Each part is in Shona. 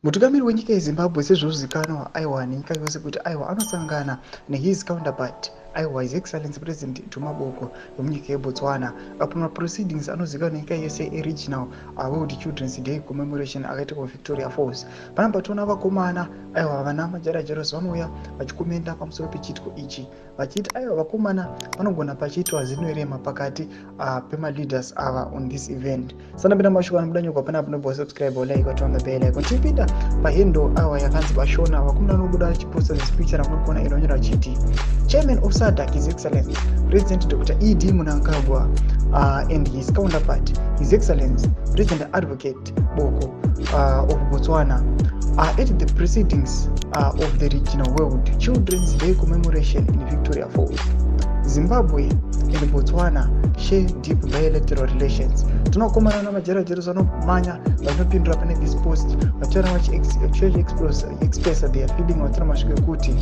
Mutungamiri wenyika yeZimbabwe, sezvinozivikanwa, aiwa, nenyika yose kuti, aiwa, anosangana nehis counterpart, aiwa, His Excellence President Duma Boko vemunyika yeBotswana, apo maproceedings anozivikanwa nenyika yese eRegional World Children's Day commemoration akaitika kuVictoria Falls. Panapa toona vakomana, aiwa, vana majarajaros vanouya vachikomenda pamusoro pechiitiko ichi, vachiti, aiwa, vakomana, vanogona pachiitwa zinorema pakati pemaleaders ava on this event. Sandapinda mashoko anobuda nyogwa panapa, unobva wasubscribe, like, waturn the bell icon. Tichipinda pahandle, aiwa, yakanzi Bashona, vakomana vanobuda vachiposta this picture ramuri kuona inonyora vachiti, "Chairman of SADC, His Excellence President Dr ED Mnangagwa, and his counterpart, His Excellence President Advocate Boko of Botswana, are at the proceedings of the Regional World Children's Day commemoration in Victoria Falls. Zimbabwe and Botswana share deep bilateral relations." Tinokomana namajerajero vanomanya vanopindura pane this post, vachitaura vachiexpressa their feeling, vachitaura mashoko ekuti,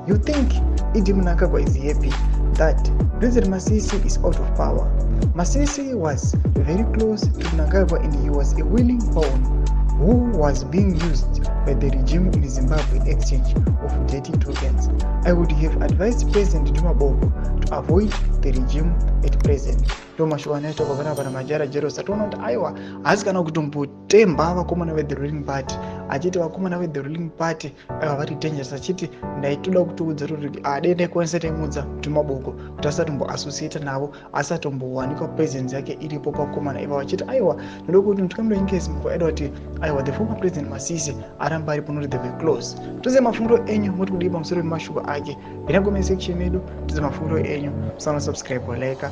"You think ED Mnangagwa is happy that President Masisi is out of power? Masisi was very close to Mnangagwa and he was a willing pawn who was being used by the regime in Zimbabwe in exchange of dirty tokens. I would have advised President Duma Boko to avoid the regime at present." Ndo mashoko anoitwa papanapa namajara jeros. Ationa kuti, aiwa, haasi kana kutombotemba vakomana vethe ruling party, achiti vakomana vethe ruling party, aiwa, vari dangerous, achiti ndaitoda kutoudza kuti ade ndaikwanisa taimudza Duma Boko kuti asatomboassociata navo, asatombowanikwa presence yake iripo pakomana iva, vachiti, aiwa, ndoda kuti mutungamiri wenyika yeZimbabwe aida kuti, aiwa, the former President Masisi aramba aripo nokuti they were close. Tozive mafungiro enyu, moti kudii pamusoro pemashoko ake? Pina comment section yedu, tozive mafungiro enyu. Musana subscribe, like.